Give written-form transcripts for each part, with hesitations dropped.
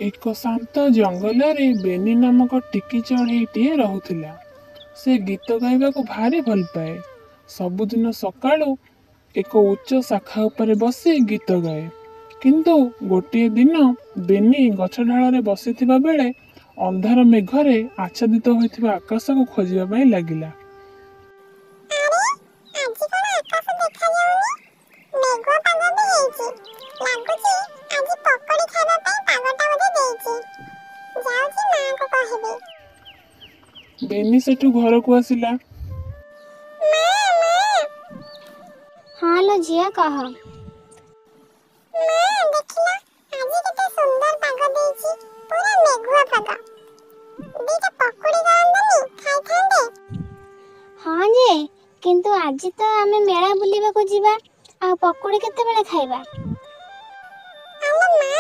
ଏକ ଶାନ୍ତ ଜଙ୍ଗଲରେ ବେନି ନାମକ ଟିକି ଚଢ଼େଇଟିଏ ରହୁଥିଲା। ସେ ଗୀତ ଗାଇବାକୁ ଭାରି ଭଲପାଏ। ସବୁଦିନ ସକାଳୁ ଏକ ଉଚ୍ଚ ଶାଖା ଉପରେ ବସି ଗୀତ ଗାଏ। କିନ୍ତୁ ଗୋଟିଏ ଦିନ ବେନି ଗଛ ଡାଳରେ ବସିଥିବା ବେଳେ ଅନ୍ଧାର ମେଘରେ ଆଚ୍ଛାଦିତ ହୋଇଥିବା ଆକାଶକୁ ଖୋଜିବା ପାଇଁ ଲାଗିଲା। ଆରେ, ଆଜି କଣ ଆକାଶ ଦେଖାଯାଉନି? ମେଘୁଆ ପାଗ ବି ହେଇଛି। ଲାଗୁଛି ଆଜି ପକୋଡ଼ି ଖାଇବା ପାଇଁ ପାଗଟା ବୋଧେ ଦେଇଛି। ଯାଉଛି ମାଆଙ୍କୁ କହିବି। ବେନି ସେଠୁ ଘରକୁ ଆସିଲା। ମା, ମା! ହଁ ଲୋ ଝିଅ, କହ। ମା, ଦେଖିଲ ଆଜି କେତେ ସୁନ୍ଦର ପାଗ ଦେଇଛି, ପୁରା ମେଘୁଆ ପାଗ। ଦିଟା ପକୁଡ଼ି କରନ୍ତନି, ଖାଇଥାନ୍ତେ। ହଁ ଯେ, କିନ୍ତୁ ଆଜି ତ ଆମେ ମେଳା ବୁଲିବାକୁ ଯିବା, ଆଉ ପକୁଡ଼ି କେତେବେଳେ ଖାଇବା? ଆଲୋ ମା,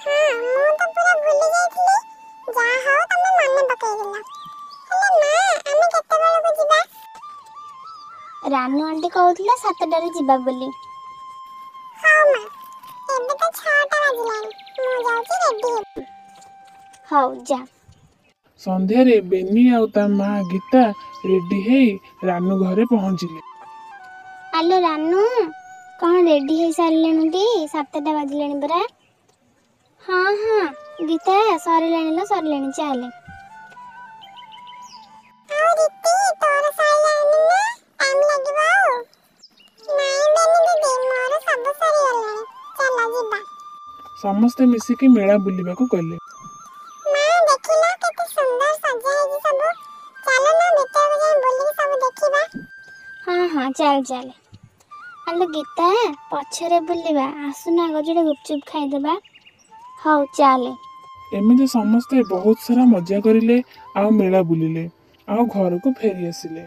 ହଁ, ମୁଁ ତ ପୁରା ଭୁଲି ଯାଇଥିଲି। ଯାହା ହଉ ତମେ ମନେ ପକେଇଦେଲ। ହେଲେ ମା, ଆମେ କେତେବେଳକୁ ଯିବା? ରାନୁ ଆଣ୍ଟି କହୁଥିଲା 7ଟାରେ ଯିବା ବୋଲି। ହଉ ମା, ଏବେ ତ 6ଟା ବାଜିଲାଣି, ମୁଁ ଯାଉଛି ରେଡି ହେବି। ହଉ ଯା। ସନ୍ଧ୍ୟାରେ ବେନି ଆଉ ତା ମା ଗୀତା ରେଡି ହେଇ ରାନୁ ଘରେ ପହଞ୍ଚିଲେ। ଆଲୋ ରାନୁ, କଣ ରେଡି ହେଇସାରିଲେଣି ଟି? 7ଟା ବାଜିଲାଣି ପରା। ହଁ ହଁ ଗୀତା, ସରିଲାଣି ଲୋ, ସରିଲାଣି, ଚାଲେ। ଆଉ ରୀତି, ତୋର ସରିଲାଣି ନା ଟାଇମ୍ ଲାଗିବ ଆଉ? ନାଇଁ ବେନି ଦିଦି, ମୋର ସବୁ ସରିଗଲାଣି, ଚାଲ ଯିବା। ସମସ୍ତେ ମିଶିକି ମେଳା ବୁଲିବାକୁ ଗଲେ। ମା, ଦେଖିଲ କେତେ ସୁନ୍ଦର ସଜା ହେଇଛି ସବୁ। ଚାଲୁନ ଭିତରକୁ ଯାଇ ବୁଲିକି ସବୁ ଦେଖିବା। ହଁ ହଁ, ଚାଲ ଚାଲ। ଆଲୋ ଗୀତା, ପଛରେ ବୁଲିବା, ଆସୁନ ଆଗ ଯୋଡ଼େ ଗୁପଚୁପ ଖାଇଦେବା। ହଉ ଚାଲେ। ଏମିତି ସମସ୍ତେ ବହୁତ ସାରା ମଜା କରିଲେ ଆଉ ମେଳା ବୁଲିଲେ ଆଉ ଘରକୁ ଫେରି ଆସିଲେ।